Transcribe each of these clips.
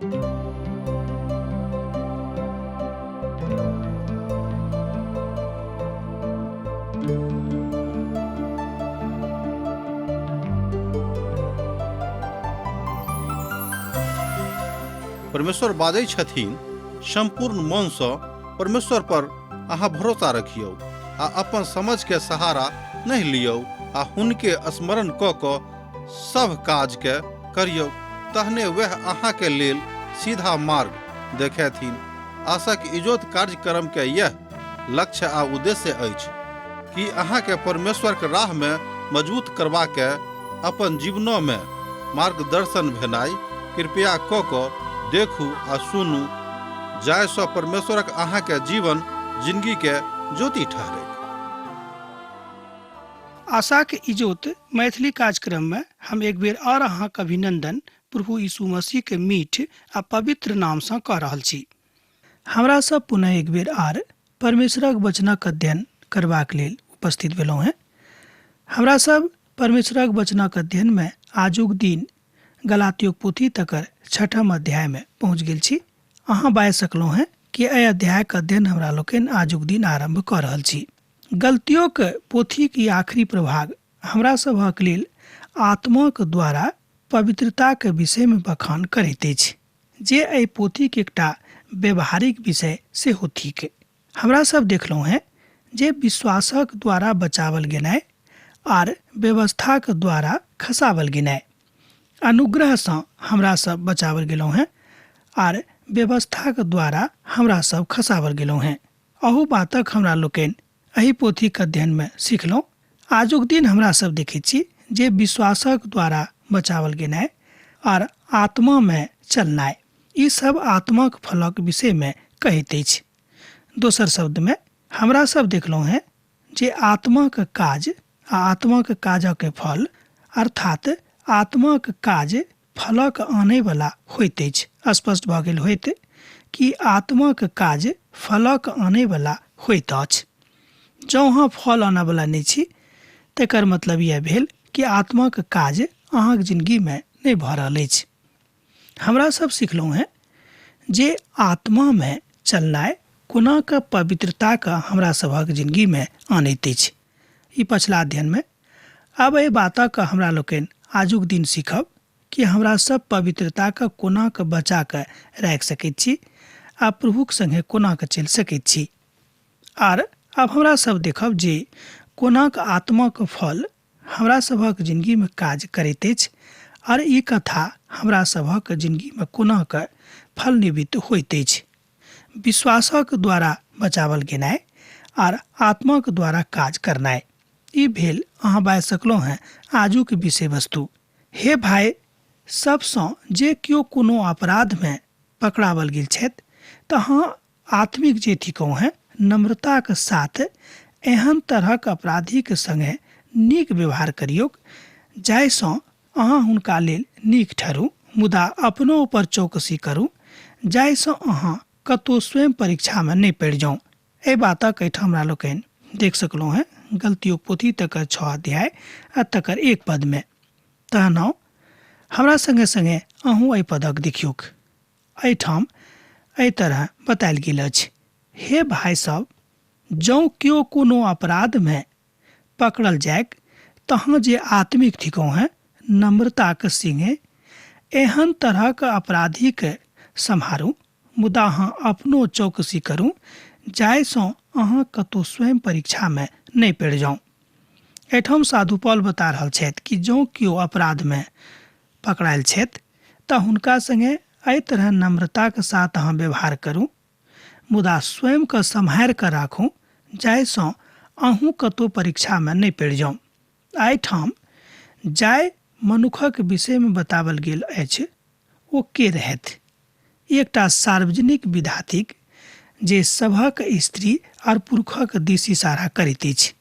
परमेश्वर बाजै छथिन, सम्पूर्ण मनसँ परमेश्वर पर अहाँ भरोसा रखियौ आ अपन समझके सहारा नहि लियौ आ हुनके स्मरण कऽ कऽ सभ काजके करियौ, तहने वएह अहाँके लेल सीधा मार्ग देखेथिन। आशाक इजोत कार्यक्रमके यैह लक्ष्य आ उद्देश्य अछि कि अहाँके परमेश्वरके राहमे मजबूत करबाके अपन जीवनोमे मार्गदर्शन भेनाइ। कृपया कऽ कऽ देखू आ सुनू जाहिसँ परमेश्वरक अहाँके जीवन जिनगीके ज्योति ठहरैक। आशाक इजोत मैथिली कार्यक्रम में हम एक बेर और अहाँक अभिनंदन प्रभु यीशु मसीह के मीठ आ पवित्र नाम सँ कऽ रहल छी। हमरा सब पुनः एक बेर आर परमेश्वरक वचनक अध्ययन करबाक लेल उपस्थित भेलहुँ हेँ। हमरा सब परमेश्वरक वचनक अध्ययन में आजुक दिन गलातियोक पोथी तकर छठम अध्याय में पहुँच गेल छी। अहाँ बाजि सकलहुँ हेँ कि एहि अध्यायक अध्ययन हमरा लोकनि आजुक दिन आरम्भ कऽ रहल छी। गलतियोक पोथीक ई आखिरी प्रभाग हमरा सभक लेल आत्माक द्वारा पवित्रताक विषयमे बखान करैत अछि, जे एहि पोथीक एकटा व्यवहारिक विषय सेहो थिक। हमरा सब देखलहुँ हेँ जे विश्वासक द्वारा बचावल गेनाइ आर व्यवस्थाक द्वारा खसावल गेनाइ। अनुग्रहसँ हमरा सब बचावल गेलहुँ हेँ आर व्यवस्थाक द्वारा हमरा सब खसावल गेलहुँ हेँ। अहू बातक हमरा लोकनि एहि पोथीक अध्ययनमे सिखलहुँ। आजुक दिन हमरा सब देखैत छी जे विश्वासक द्वारा बचावल गेनाइ आर आत्मामे चलनाइ, ई सब आत्माक फलक विषयमे कहैत अछि। दोसर शब्दमे हमरा सब देखलहुँ हेँ जे आत्माक काज आ आत्माक काजक फल, अर्थात आत्माक काज फलक आनयवला होइत अछि। स्पष्ट भऽ गेल होयत कि आत्माक काज फलक आनयवला होइत अछि। जँ अहाँ फल आनयवला नहि छी तकर मतलब इएह भेल कि आत्माक काज अहाँक जिनगीमे नहि भऽ रहल अछि। हमरा सब सिखलहुँ हेँ जे आत्मामे चलनाइ कोना कऽ पवित्रताके हमरा सभक जिनगीमे आनैत अछि। ई पछिला अध्ययनमे। आब एहि बातक हमरा लोकनि आजुक दिन सीखब कि हमरा सब पवित्रताके कोना कऽ बचा कऽ राखि सकैत छी आ प्रभुक संगे कोना कऽ चलि सकैत छी। आर आब हमरा सब देखब जे कोना कऽ आत्माक फल हमरा सभक जिनगीमे काज करैत अछि आर ई कथा हमरा सभक जिनगीमे कोना कऽ फल निमित्त होइत अछि। विश्वासक द्वारा बचावल गेनाइ आर आत्माक द्वारा काज करनाइ, ई भेल अहाँ बाजि सकलहुँ हेँ आजुक विषय वस्तु। हे भाय सबसँ जे केओ कोनो अपराधमे पकड़ावल गेल छथि तऽ अहाँ आत्मिक जे थिकहुँ हेँ नम्रताक साथ एहन तरहक अपराधीक संगे नीक व्यवहार करियौक जाहिसँ अहाँ हुनका लेल नीक ठहरू, मुदा अपनो ऊपर चौकसी करू जाहिसँ अहाँ कतहु स्वयं परीक्षामे नहि पड़ि जाउ। एहि बातक एहिठाम हमरा लोकनि देख सकलहुँ हेँ गलतियोक पोथी तकर 6 अध्याय आ तकर 1 पदमे। तहन आउ हमरा संगे संगे अहूँ एहि पदक देखियौक। एहिठाम एहि तरह बतायल गेल अछि, हे भाय सब, जँ केओ कोनो अपराधमे पकड़ल जाइक तहाँ जे आत्मिक थिकहुँ हेँ नम्रताक सिंहे एहन तरहक अपराधीके सम्हारू, मुदा अहाँ अपनो चौकसी करू जाहिसँ अहाँ कतहु स्वयं परीक्षामे नहि पड़ि जाउ। एहिठाम साधु पॉल बता रहल छथि कि जँ केओ अपराधमे पकड़ायल छथि तऽ हुनका संगे एहि तरह नम्रताक साथ अहाँ व्यवहार करू, मुदा स्वयंके सम्हारि कऽ राखू जाहिसँ अहूँ कतहु परीक्षामे नहि पड़ि जाउ। एहिठाम जाहि मनुखक विषयमे बताओल गेल अछि ओ के रहथि? एकटा सार्वजनिक विधा थिक जे सभक स्त्री आओर पुरुषक दिस इशारा करैत अछि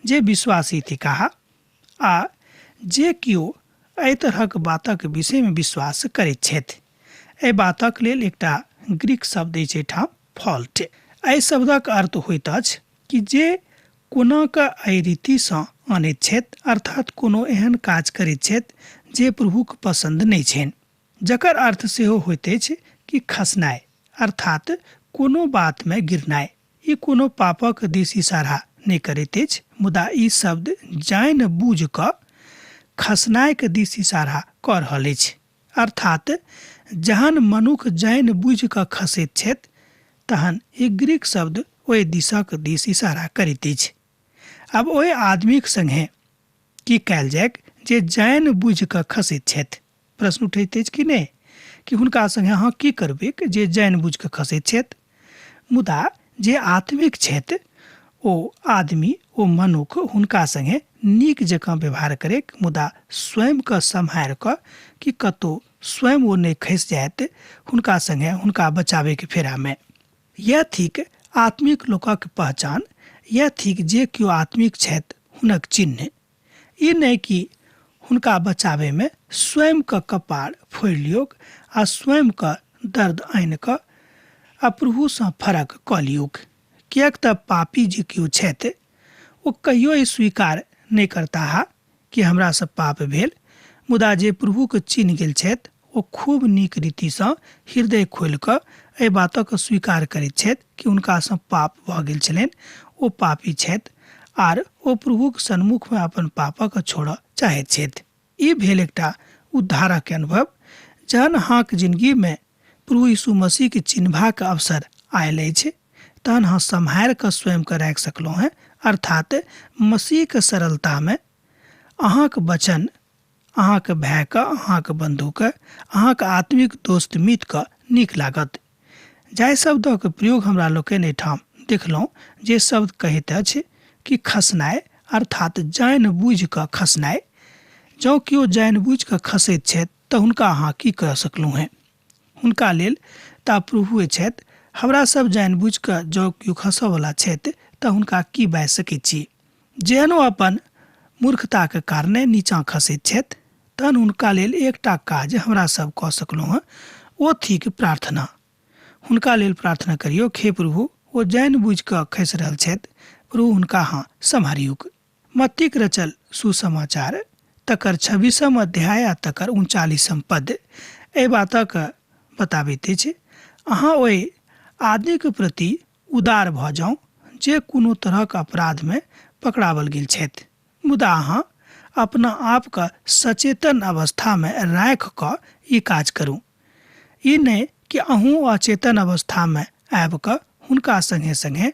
जे विश्वासी थिकाह आ जे केओ एहि तरहक बातक विषयमे विश्वास करैत छथि। एहि बातक लेल एकटा ग्रीक शब्द अछि एहिठाम फॉल्ट। एहि शब्दक अर्थ होइत अछि कि जे कोना कऽ एहि रीतिसँ आनैत छथि, अर्थात कोनो एहन काज करैत छथि जे प्रभुक पसन्द नहि छनि। जकर अर्थ सेहो होइत अछि कि खसनाइ, अर्थात कोनो बातमे गिरनाइ। ई कोनो पापक दिस इशारा नहि करैत अछि, मुदा ई शब्द जानि बूझि कऽ खसनाइके दिस इशारा कऽ रहल अछि। अर्थात जहन मनुख जानि बूझि कऽ खसैत छथि तहन ई ग्रीक शब्द ओहि दिशक दिस इशारा करैत अछि। आब ओहि आदमीक संगे की कयल जाइक जे जानि बूझि कऽ खसैत छथि? प्रश्न उठैत अछि कि नहि कि हुनका संगे अहाँ की करबैक जे जानि बूझि कऽ खसैत छथि? मुदा जे आत्मिक छथि ओ आदमी, ओ मनुख हुनका संगे नीक जकाँ व्यवहार करैक, मुदा स्वयंके सम्हारि कऽ कि कतहु स्वयं ओ नहि खसि जायत हुनका संगे हुनका बचाबैके फेरामे। यैह थिक आत्मिक लोकक पहचान, यैह थिक जे केओ आत्मिक छथि हुनक चिन्ह। ई नहि कि हुनका बचाबैमे स्वयंके कपार फोड़ि लियौक आ स्वयंके दर्द आनि कऽ आ प्रभुसँ फरक कऽ लियौक। किएक तऽ पापी जे केओ छथि ओ कहियो ई स्वीकार नहि करताह कि हमरासँ पाप भेल, मुदा जे प्रभुके चिन्ह गेल छथि ओ खूब नीक रीतिसँ हृदय खोलि कऽ एहि बातक स्वीकार करैत छथि कि हुनकासँ पाप भऽ गेल छलनि, ओ पापी छथि आर ओ प्रभुक सन्मुखमे अपन पापक छोड़ऽ चाहैत छथि। ई भेल एकटा उद्धारक अनुभव। जहन अहाँक जिनगीमे प्रभु यीशु मसीहके चिन्हबाक अवसर आयल अछि तहन अहाँ सम्हारि कऽ स्वयंके राखि सकलहुँ हेँ, अर्थात मसीहके सरलतामे अहाँक वचन अहाँक भायके, अहाँक बन्धुके, अहाँक आत्मिक दोस्त मितके नीक लागत। जाहि शब्दक प्रयोग हमरा लोकनि एहिठाम देखलहुँ जे शब्द कहैत अछि कि खसनाइ, अर्थात जानि बूझि कऽ खसनाइ। जँ केओ जानि बूझि कऽ खसैत छथि तऽ हुनका अहाँ की कऽ सकलहुँ हेँ? हुनका लेल तऽ प्रभुए छथि। हमरा सब जानि बूझि कऽ जँ केओ खसऽवला छथि तऽ हुनका की बाजि सकैत छी? जेहन ओ अपन मूर्खताक कारणे नीचाँ खसैत छथि तहन हुनका लेल एकटा काज हमरा सब कऽ सकलहुँ हेँ, ओ थिक प्रार्थना। हुनका लेल प्रार्थना करियौ, हे प्रभु, ओ जानि बूझि कऽ खसि रहल छथि, प्रभु हुनका अहाँ सम्हारियौक। मत्तीक रचल सुसमाचार तकर छब्बीसम अध्याय आ तकर उनचालीसम पद एहि बातक बताबैत अछि, अहाँ ओहि आदमीक प्रति उदार भऽ जाउ जे कोनो तरहक अपराधमे पकड़ाओल गेल छथि, मुदा अहाँ अपना आपके सचेतन अवस्थामे राखि कऽ ई काज करू। ई नहि कि अहूँ अचेतन अवस्थामे आबि कऽ हुनका सङ्गे सङ्गे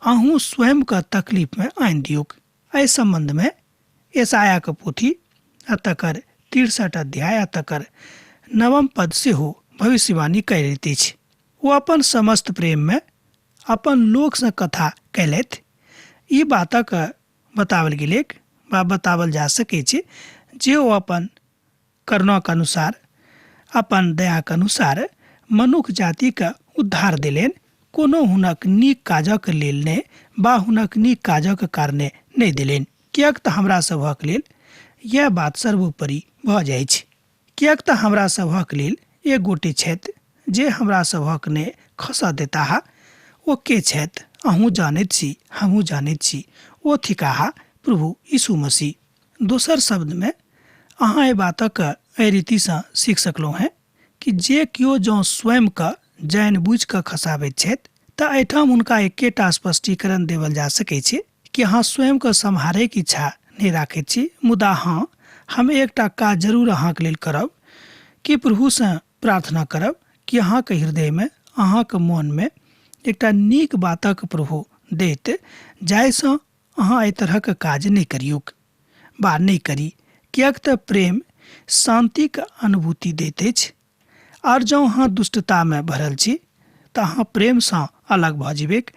अहूँ स्वयंके तकलीफमे आनि दियौक। एहि सम्बन्धमे यशायाहके पोथी आ तकर 63 अध्याय आ तकर नवम पद सेहो भविष्यवाणी करैत अछि। ओ अपन समस्त प्रेममे अपन लोकसँ कथा कयलथि। ई बातक बताओल गेलैक वा बताओल जा सकैत छै जे ओ अपन करुणाक अनुसार, अपन दयाक अनुसार मनुख जातिके उद्धार देलनि, कोनो हुनक नीक काजक लेल नहि वा हुनक नीक काजक कारणे नहि देलनि, किएक तऽ हमरा सभक लेल यैह बात सर्वोपरि भऽ जाइछ। किएक तऽ हमरा सभक लेल एक गोटे छथि जे हमरा सभक नहि खसऽ देताह, ओ के छथि अहूँ जानैत छी, हमहूँ जानैत छी, ओ थिकाह प्रभु यीशु मसीह। दोसर शब्दमे अहाँ एहि बातक एहि रीतिसँ सीख सकलहुँ हेँ कि जे केओ जँ स्वयंके जानि बुझि कऽ खसाबैत छथि तऽ एहिठाम हुनका एकेटा स्पष्टीकरण देवल जा सकैत छै कि अहाँ स्वयंके सम्हारैके इच्छा नहि राखैत छी, मुदा हँ, हम एकटा काज जरूर अहाँके लेल करब कि प्रभुसँ प्रार्थना करब कि अहाँके हृदयमे, अहाँके मोनमे एकटा नीक बातक प्रभु दैत जाहिसँ अहाँ एहि तरहक काज नहि करियौक वा नहि करी, किएक तऽ प्रेम शान्तिक अनुभूति दैत अछि आर जँ अहाँ दुष्टतामे भरल छी तऽ अहाँ प्रेमसँ अलग भऽ जेबैक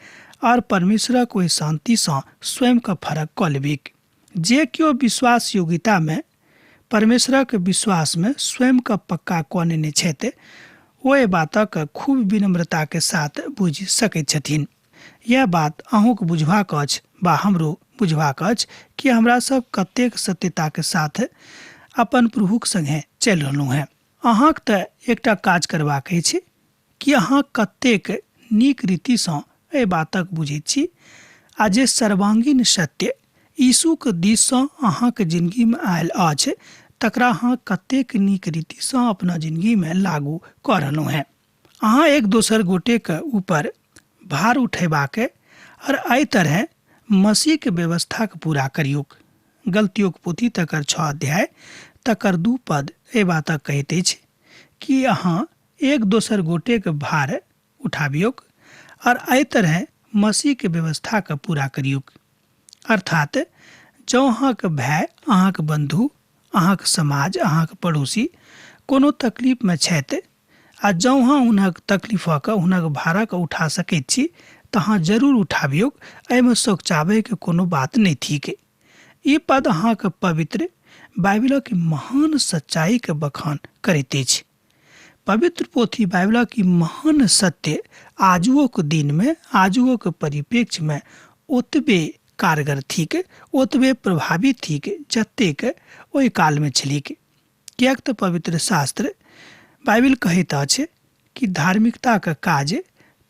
आर परमेश्वरक ओहि शान्तिसँ स्वयंके फरक कऽ लेबैक। जे केओ विश्वास योग्यतामे परमेश्वरक विश्वासमे स्वयंके पक्का कऽ नेने छथि ओ एहि बातक खूब विनम्रताके साथ बुझि सकैत छथिन। यैह बात अहूँक बुझबाक अछि वा हमरो बुझबाक अछि कि हमरा सब कतेक सत्यताके साथ अपन प्रभुक संगे चलि रहलहुँ हेँ। अहाँक तऽ एकटा काज करबाक अछि कि अहाँ कतेक नीक रीतिसँ एहि बातक बुझैत छी आ जे सर्वांगीण सत्य यीशुक दिससँ अहाँक जिनगीमे आयल अछि तकरा अहाँ कतेक नीक रीतिसँ अपना जिंदगीमे लागू कऽ रहलहुँ हेँ। अहाँ एक दोसर गोटेके ऊपर भार उठेबाक और एहि तरह मसीहके व्यवस्थाके पूरा करियौक। गलतियोक पोथी तकर 6 अध्याय तकर 2 पद एहि बातक कहैत अछि कि अहाँ एक दोसर गोटेके भार उठाबियौक और एहि तरह मसीहके व्यवस्थाके पूरा करियौक। अर्थात जँ अहाँके भाय, अहाँके बंधु, अहाँके समाज, अहाँके पड़ोसी कोनो तकलीफमे छथि आ जँ अहाँ हुनक तकलीफक, हुनक भारक उठा सकैत छी तऽ अहाँ जरूर उठाबियौक। एहिमे सोचाबैके कोनो बात नहि थिक। ई पद अहाँके पवित्र बाइबिलक महान सच्चाईके बखान करैत अछि। पवित्र पोथी बाइबिलक ई महान सत्य आजुओक दिनमे, आजुओक परिप्रेक्ष्यमे ओतबे कारगर थिक, ओतबे प्रभावी थिक जतेक ओहि कालमे छलैक। किएक तऽ पवित्र शास्त्र बाइबिल कहैत अछि कि धार्मिकताके काज,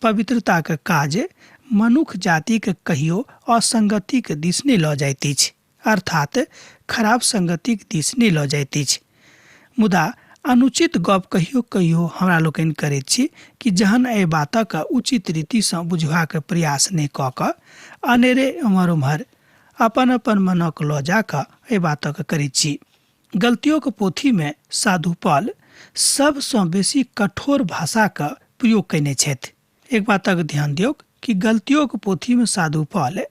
पवित्रताके काज मनुख जातिके कहियो असंगतिके दिस नहि लऽ जाइत अछि, अर्थात खराब संगतिक दिस नहि लऽ जाइत अछि। मुदा अनुचित गप कहियो कहियो हमरा लोकनि करैत छी कि जहन एहि बातक उचित रीतिसँ बुझबाक प्रयास नहि कऽ कऽ अनेरे एम्हर ओम्हर अपन अपन मनक लऽ जा कऽ एहि बातक करैत छी। गलतियोक पोथीमे साधु पॉल सबसँ बेसी कठोर भाषाक प्रयोग कयने छथि। एक बातक ध्यान दियौक कि गलतियोक पोथीमे साधु पॉल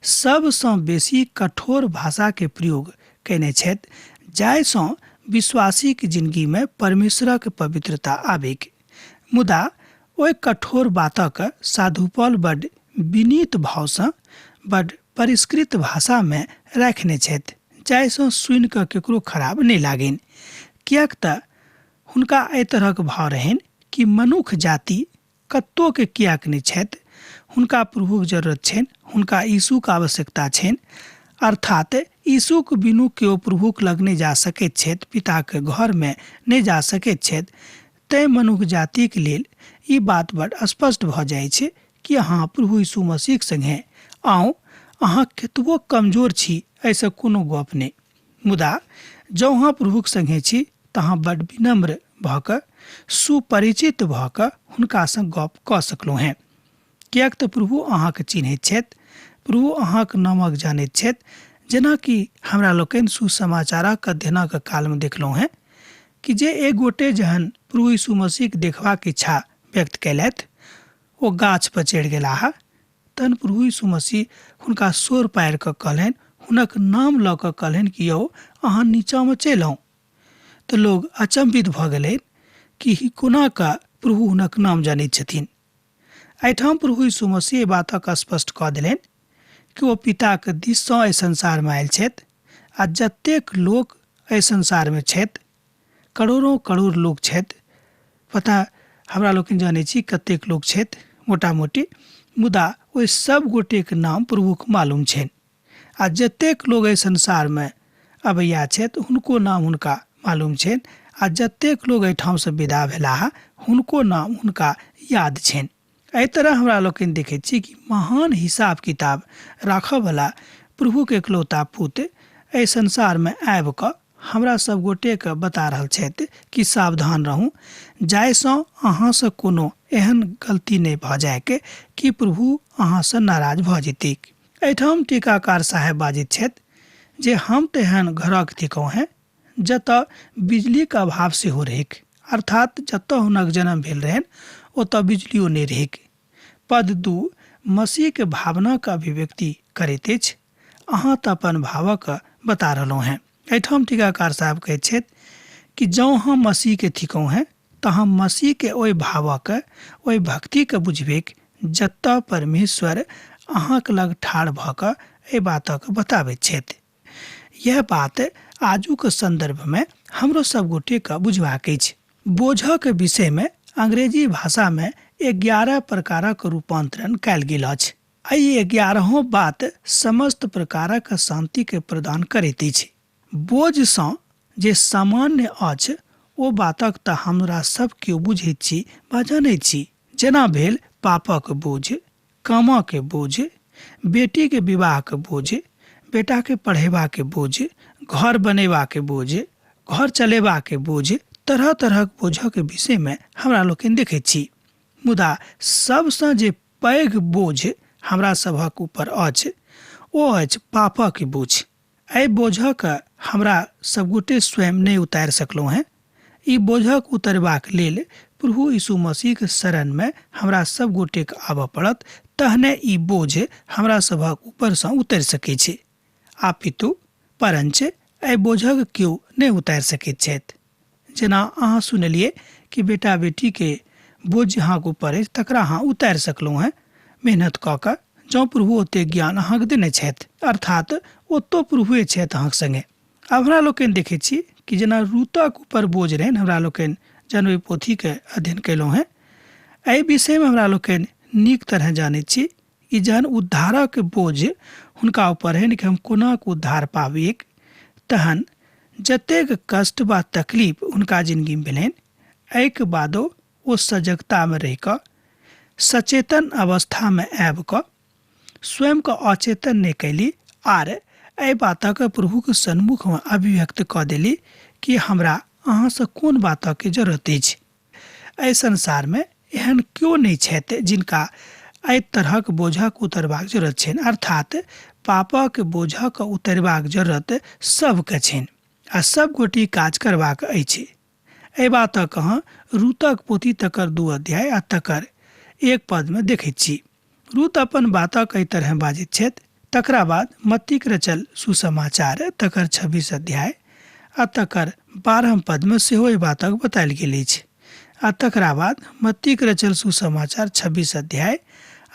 सबसँ बेसी कठोर भाषाके प्रयोग कयने छथि, जाहिसँ विश्वासीक जिंदगीमे परमेश्वरक पवित्रता आबैक। मुदा ओहि कठोर बातक साधु पॉल बड विनीत भावसँ, बड परिष्कृत भाषामे राखने छथि, जाहिसँ सुनि कऽ केकरो खराब नहि लागनि। किएक तऽ हुनका एहि तरहक भाव रहनि कि मनुख जाति कतोके किएक नहि छथि, हुनका प्रभुक जरूरत छनि, हुनका यीशुक आवश्यकता छनि। अर्थात यीशुक बिनु केओ प्रभुक लग नहि जा सकैत छथि, पिताके घरमे नहि जा सकैत छथि। तैं मनुख जातिक लेल ई बात बड स्पष्ट भऽ जाइ छै कि अहाँ प्रभु यीशु मसीहक संगे आउ, अहाँ कतबो कमजोर छी एहिसँ कोनो गप नहि, मुदा जँ अहाँ प्रभुक संगे छी तऽ अहाँ बड विनम्र भऽ कऽ, सुपरिचित भऽ कऽ हुनकासँ गप कऽ सकलहुँ हेँ। किएक तऽ प्रभु अहाँके चिन्हैत छथि, प्रभु अहाँक नामक जानैत छथि। जेनाकि हमरा लोकनि सुसमाचारक अध्ययनक कालमे देखलहुँ हेँ कि जे एक गोटे जहन प्रभु यीशु मसीहक देखबाक इच्छा व्यक्त कयलथि, ओ गाछ पर चढ़ि गेलाह, तहन प्रभु यीशु मसीह हुनका शोर पारि कऽ कहलनि, हुनक नाम लऽ कऽ कहलनि कि यौ अहाँ नीचाँमे चलि आउ। तऽ लोग अचंभित भऽ गेलनि कि कोना कऽ प्रभु हुनक नाम जनैत छथिन। एहिठाम प्रभु यीशु मसीह एहि बातक स्पष्ट कऽ देलनि कि ओ पिताक दिससँ एहि संसारमे आयल छथि आ जतेक लोक एहि संसारमे छथि, करोड़ों करोड़ लोक छथि, पता हमरा लोकनि जानै छी कतेक लोक छथि मोटा मोटी, मुदा ओहि सब गोटेक नाम प्रभुक मालूम छनि आ जतेक लोक एहि संसारमे अबैया छथि हुनको नाम हुनका मालूम छनि आ जतेक लोक एहिठामसँ विदा भेलाह हुनको नाम हुनका याद छनि। एहि तरह हमरा लोकनि देखैत छी कि महान हिसाब किताब राखऽवला प्रभुक एकलौता पुत्र एहि संसारमे आबि कऽ हमरा सब गोटेके बता रहल छथि कि सावधान रहू, जाहिसँ अहाँसँ कोनो एहन गलती नहि भऽ जायके कि प्रभु अहाँसँ नाराज भऽ जेतीक। एहिठाम टीकाकार साहेब बाजैत छथि जे हम तऽ एहन घरक थिकहुँ हेँ जतऽ बिजलीक अभाव सेहो रहैक, अर्थात जतऽ हुनक जन्म भेल रहनि ओतऽ बिजलियो नहि रहैक। पद 2 मसीहके भावनाक अभिव्यक्ति करैत अछि। अहाँ तऽ अपन भावक बता रहलहुँ हेँ। एहिठाम टीकाकार साहब कहैत छथि कि जँ हम मसीहके थिकहुँ हेँ तऽ हम मसीहके ओहि भावक, ओहि भक्तिके बुझबैक जतऽ परमेश्वर अहाँक लग ठाढ़ भऽ कऽ एहि बातक बताबैत छथि। यह बात आजुक संदर्भमे हमरो सब गोटेके बुझबाक अछि। बोझक विषयमे अंग्रेजी भाषामे 11 प्रकारक रूपांतरण कयल गेल अछि। एहि 11 बात समस्त प्रकारक शांतिके प्रदान करैत अछि। बोझसँ जे सामान्य अछि ओ बातक तऽ हमरा सब केओ बुझैत छी वा जनैत छी। जेना भेल पापक बोझ, कामके बोझ, बेटीके विवाहके बोझ, बेटाके पढ़ेबाके बोझ, घर बनेबाके बोझ, घर चलेबाक बोझ, तरह तरहक बोझक विषयमे हमरा लोकनि देखैत छी। मुदा सबसँ जे पैघ बोझ हमरा सभक ऊपर अछि ओ अछि पापक बोझ। एहि बोझक हमरा सबगोटे स्वयं नहि उतारि सकलहुँ हेँ। ई बोझक उतरबाक लेल प्रभु यीशु मसीहक शरणमे हमरा सब गोटेके आबऽ पड़त, तहने ई बोझ हमरा सभक ऊपरसँ उतरि सकै छै। आपितु परञ्च एहि बोझक केओ नहि उतारि सकैत छथि। जेना अहाँ सुनलियै कि बेटा बेटीके बोझ जे अहाँके ऊपर अछि तकरा अहाँ उतारि सकलहुँ हेँ मेहनत कऽ कऽ, जँ प्रभु ओतेक ज्ञान अहाँके देने छथि, अर्थात ओतो प्रभुए छथि अहाँके सङ्गे। आब हमरा लोकनि देखै छी कि जेना रूतक ऊपर बोझ रहनि, हमरा लोकनि जहन ओहि पोथीके अध्ययन कयलहुँ हेँ एहि विषयमे हमरा लोकनि नीक तरह जानैत छी कि जहन उद्धारक बोझ हुनका ऊपर रहनि कि हम कोना कऽ उद्धार पाबिक, तहन जतेक कष्ट वा तकलीफ हुनका जिनगीमे भेलनि एहिके बादो ओ सजगतामे रहि कऽ सचेतन अवस्थामे आबि कऽ स्वयंके अचेतन नहि कयली आर एहि बातक प्रभुके सन्मुखमे अभिव्यक्त कऽ देली कि हमरा अहाँसँ कोन बातक जरूरत अछि। एहि संसारमे एहन केओ नहि छथि जिनका एहि तरहक बोझक उतरबाक जरूरत छनि, अर्थात पापक बोझक उतरबाक जरूरत सबके छनि आ सब गोटे काज करबाक अछि। एहि बातक अहाँ रूतक पोथी तकर 2 अध्याय आ तकर 1 पदमे देखैत छी। रूत अपन बातक एहि तरहे बाजैत छथि। तकरा बाद मत्तीक रचल सुसमाचार तकर 26 अध्याय आ तकर 12 पदमे सेहो एहि बातक बतायल गेल अछि। आ तकरा बाद मत्तीक रचल सुसमाचार 26 अध्याय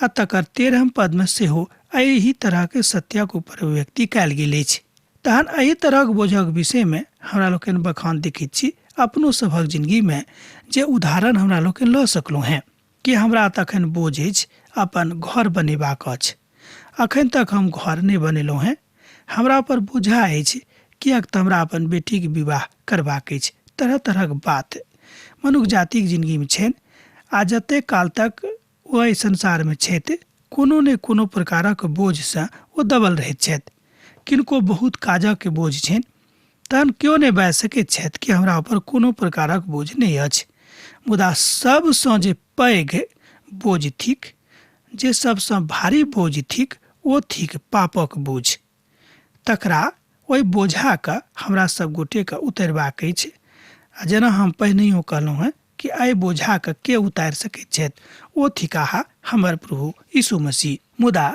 आ तकर 13 पदमे सेहो एहि तरहके सत्यक ऊपर अभिव्यक्ति कयल गेल अछि। तहन एहि तरहक बोझक विषयमे हमरा लोकनि बखान देखैत छी अपनो सभक जिनगीमे, जे उदाहरण हमरा लोकनि लऽ सकलहुँ हेँ कि हमरा तखन बोझ अछि अपन घर बनेबाक अछि, अखन तक हम घर नहि बनेलहुँ हेँ, हमरा पर बोझा अछि किएक तऽ हमरा अपन बेटीके विवाह करबाक अछि। तरह तरहक बात मनुख जातिक जिनगीमे छनि आ जतेक काल तक ओ एहि संसारमे छथि कोनो ने कोनो प्रकारक बोझसँ ओ दबल रहैत छथि। किनको बहुत काजक बोझ छनि तहन केओ नहि बाजि सकैत छथि कि हमरा ऊपर कोनो प्रकारक बोझ नहि अछि। मुदा सबसँ जे पैघ बोझ थिक, जे सबसँ भारी बोझ थिक, ओ थिक पापक बोझ। तकरा ओहि बोझाके हमरा सब गोटेके उतारबाक अछि। आ जेना हम पहिनहियो कहलहुँ हेँ कि एहि बोझाके के उतारि सकैत छथि, ओ थिकाह हमर प्रभु यीशु मसीह। मुदा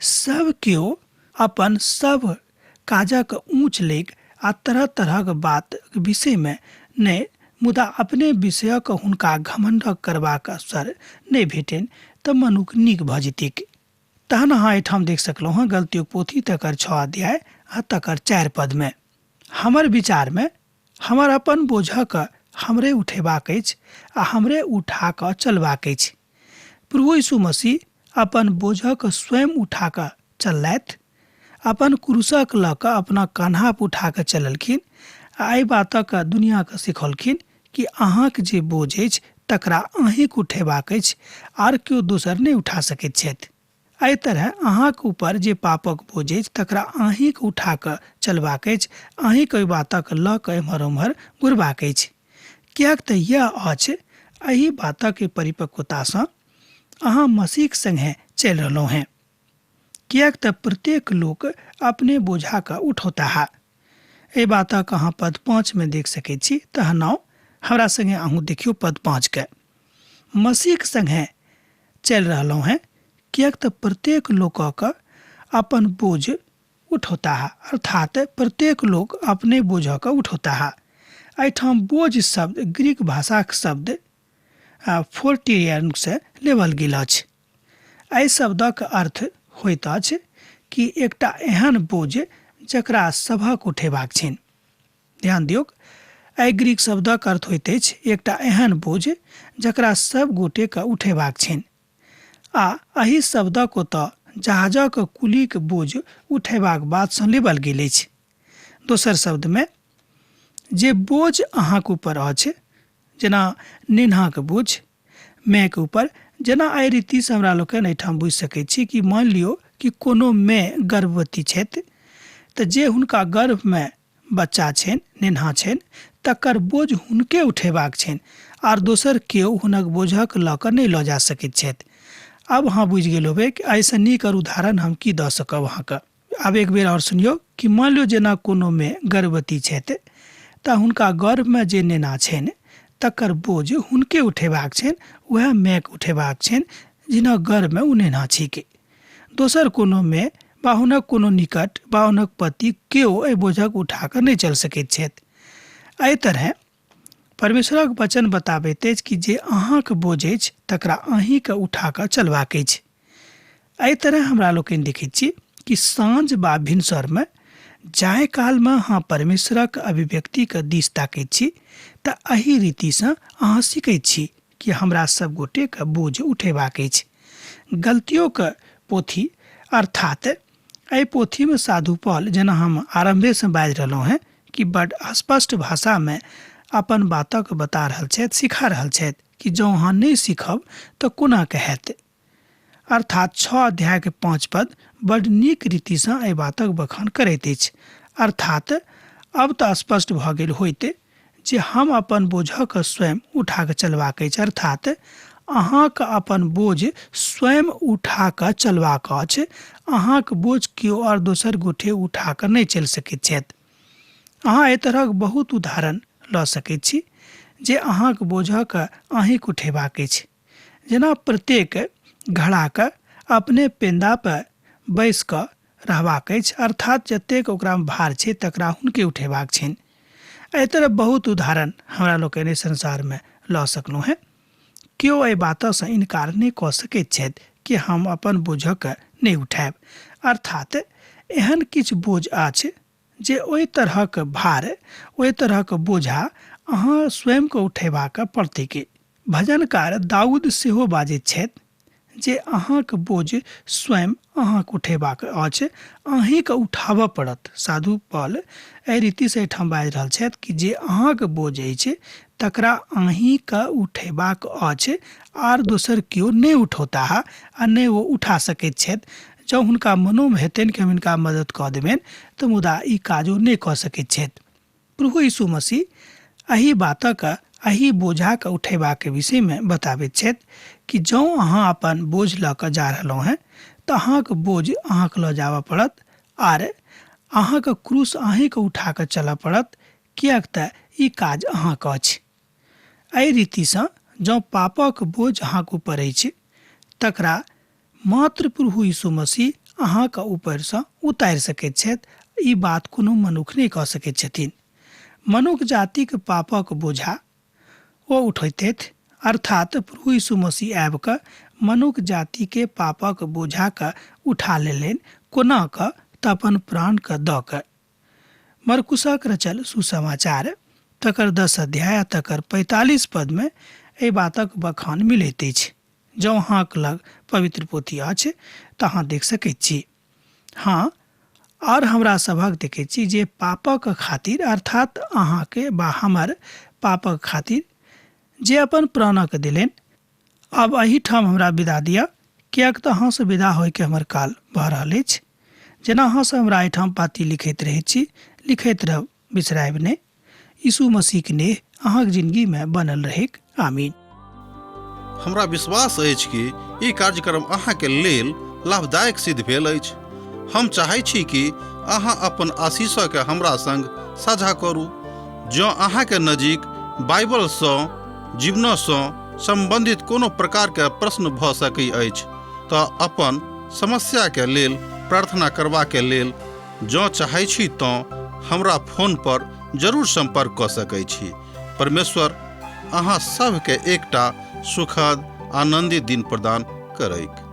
सब केओ अपन सब काजक ऊँच लेख आ तरह तरहक बात विषयमे नहि, मुदा अपने विषयक हुनका घमंड करबाक अवसर नहि भेटनि तऽ मनुख नीक भऽ जेतीक। तहन अहाँ एहिठाम देख सकलहुँ हँ गलतीक पोथी तकर 6 अध्याय आ तकर 4 पदमे। हमर विचारमे हमर अपन बोझक हमरे उठेबाक अछि आ हमरे उठा कऽ चलबाक अछि। प्रभु यीशु मसीह अपन बोझक स्वयं उठा कऽ चललथि, अपन क्रूसक लऽ कऽ अपना कान्हा पर उठा कऽ चललखिन आ एहि बातक दुनियाके सिखौलखिन कि अहाँके जे बोझ अछि तकरा अहीँके उठेबाक अछि, आर केओ दोसर नहि उठा सकैत छथि। एहि तरह अहाँके ऊपर जे पापक बोझ अछि तकरा अहीँके उठा कऽ चलबाक अछि, अहीँके ओहि बातक लऽ कऽ एम्हर ओम्हर घुरबाक अछि। किएक तऽ यैह अछि एहि बातक परिपक्वतासँ अहाँ मसीहक सङ्गे चलि रहलहुँ हेँ। किएक तऽ प्रत्येक लोक अपने बोझाके उठौताह। एहि बातक अहाँ पद 5 मे देख सकैत छी। तहन आउ हमरा सङ्गे अहूँ देखियौ पद 5 के। मसीहक सङ्गे चलि रहलहुँ हेँ किएक तऽ प्रत्येक लोकक अपन बोझ उठौताह, अर्थात प्रत्येक लोक अपने बोझक उठौताह। एहिठाम बोझ शब्द ग्रीक भाषाक शब्द फोर्टियन से लेवल गेल अछि। एहि शब्दक अर्थ होइत अछि कि एकटा एहन बोझ जकरा सभक उठेबाक छनि। ध्यान दियौक, एहि ग्रीक शब्दक अर्थ होइत अछि एकटा एहन बोझ जकरा सब गोटेके उठेबाक छनि। आ एहि शब्दक ओतऽ जहाजक कुलीक बोझ उठेबाक बातसँ लेबल गेल अछि। दोसर शब्दमे जे बोझ अहाँके ऊपर अछि, जेना नेन्हाके बोझ मायके ऊपर, जेना एहि रीतिसँ हमरा लोकनि एहिठाम बुझि सकैत छी कि मानि लियौ कि कोनो माय गर्भवती छथि तऽ जे हुनका गर्भमे बच्चा छनि, नेन्हा छनि, तकर बोझ हुनके उठेबाक छनि आर दोसर केओ हुनक बोझक लऽ कऽ नहि लऽ जा सकैत छथि। आब अहाँ बुझि गेल होबै कि एहिसँ नीक आओर उदाहरण हम की दऽ सकब अहाँके। आब एक बेर आओर सुनियौ कि मानि लियौ जेना कोनो मे गर्भवती छथि तऽ हुनका गर्भमे जे नेना छनि तकर बोझ हुनके उठेबाक छनि, उएह मायके उठेबाक छनि जिनक गर्भमे ओ नेना छिकै। दोसर कोनो मे वा हुनक कोनो निकट वा हुनक पति केओ एहि बोझक उठा कऽ नहि चलि सकैत छथि। एहि तरहेँ परमेश्वरक वचन बताबैत अछि कि जे अहाँके बोझ अछि तकरा अहीँके उठा कऽ चलबाक अछि। एहि तरह हमरा लोकनि देखैत छी कि साँझ वा भिनसरमे जाहि कालमे अहाँ परमेश्वरक अभिव्यक्तिके दिस ताकैत छी तऽ एहि रीतिसँ अहाँ सीखैत छी कि हमरा सब गोटेके बोझ उठेबाक अछि। गलतियोके पोथी अर्थात एहि पोथीमे साधु पॉल, जेना हम आरम्भेसँ बाजि रहलहुँ हेँ कि बड स्पष्ट भाषामे अपन बातक बता रहल छथि, सिखा रहल छथि कि जँ अहाँ नहि सीखब तऽ कोना कऽ हैत। अर्थात 6 अध्याय के 5 पद बड नीक रीतिसँ एहि बातक बखान करैत अछि। अर्थात अब तऽ स्पष्ट भऽ गेल होइत जे हम अपन बोझक स्वयं उठा कऽ चलबाक अछि, अर्थात अहाँक अपन बोझ स्वयं उठा कऽ चलबाक अछि। अहाँक बोझ केओ आओर दोसर गोटे उठा कऽ नहि चलि सकैत छथि। अहाँ एहि तरहक बहुत उदाहरण लऽ सकैत छी जे अहाँक बोझक अहीँक उठेबाक अछि। जेना प्रत्येक घड़ाके अपने पेंदापर बैसि कऽ रहबाक अछि, अर्थात जतेक ओकरामे भार छै तकरा हुनके उठेबाक छनि। एहि तरह बहुत उदाहरण हमरा लोकनि एहि संसारमे लऽ सकलहुँ हेँ। केओ एहि बातसँ इनकार नहि कऽ सकैत छथि कि हम अपन बोझके नहि उठायब। अर्थात एहन किछु बोझ अछि जे ओहि तरहक भार, ओहि तरहक बोझा अहाँ स्वयंके उठेबाक पड़तैक। भजनकार दाऊद सेहो बाजैत छथि जे अहाँक बोझ स्वयं अहाँके उठेबाक अछि, अहीँके उठाबऽ पड़त। साधु पॉल एहि रीतिसँ एहिठाम बाजि रहल छथि कि जे अहाँके बोझ अछि तकरा अहीँके उठेबाक अछि, आर दोसर केओ नहि उठौताह आ नहि ओ उठा सकैत छथि। जँ हुनका मनोमे हेतनि कि हम हिनका मदद कऽ देबनि तऽ मुदा ई काज ओ नहि कऽ सकैत छथि। प्रभु यीशु मसीह एहि बातक, एहि बोझाके उठेबाक विषयमे बताबैत छथि कि जँ अहाँ अपन बोझ लऽ कऽ जा रहलहुँ हेँ तऽ अहाँके बोझ अहाँके लऽ जाबऽ पड़त आर अहाँके क्रूस अहीँके उठा कऽ चलऽ पड़त, किएक तऽ ई काज अहाँके अछि। एहि रीतिसँ जँ पापक बोझ अहाँके ऊपर अछि तकरा मात्र प्रभु यीशु मसीह अहाँके ऊपरसँ उतारि सकैत छथि। ई बात कोनो मनुख नहि कऽ सकैत छथिन। मनुख जातिक पापक बोझा ओ उठैतथि, अर्थात प्रभु यीशु मसीह आबि कऽ मनुख जातिके पापक बोझाके उठा लेलनि। कोना कऽ? तऽ अपन प्राणके दऽ कऽ। मरकुसक रचल सुसमाचार तकर 10 अध्याय आ तकर 45 पदमे एहि बातक बखान मिलैत अछि। जँ अहाँक लग पवित्र पोथी अछि तऽ अहाँ देख सकैत छी। हँ, आओर हमरा सभक देखैत छी जे पापक खातिर, अर्थात अहाँके वा हमर पापक खातिर जे अपन प्राणक देलनि। आब एहिठाम हमरा विदा दिअ, किएक तऽ अहाँसँ विदा होइके हमर काल भऽ रहल अछि। जेना अहाँसँ हमरा एहिठाम पाती लिखैत रहैत छी, लिखैत रहब, बिसरायब नहि। यीशु मसीहक नेह अहाँक जिंदगीमे बनल रहैक। आमीन। हमरा विश्वास अछि कि ई कार्यक्रम अहाँके लेल लाभदायक सिद्ध भेल अछि। हम चाहै छी कि अहाँ अपन आशीषके हमरा संग साझा करू। जँ अहाँके नजीक बाइबलसँ जीवनसँ सम्बन्धित कोनो प्रकारके प्रश्न भऽ सकै अछि तऽ अपन समस्याके लेल प्रार्थना करबाके लेल जँ चाहै छी तँ हमरा फोन पर जरूर सम्पर्क कऽ सकै छी। परमेश्वर अहाँ सभके एकटा सुखद आनन्दित दिन प्रदान करैक।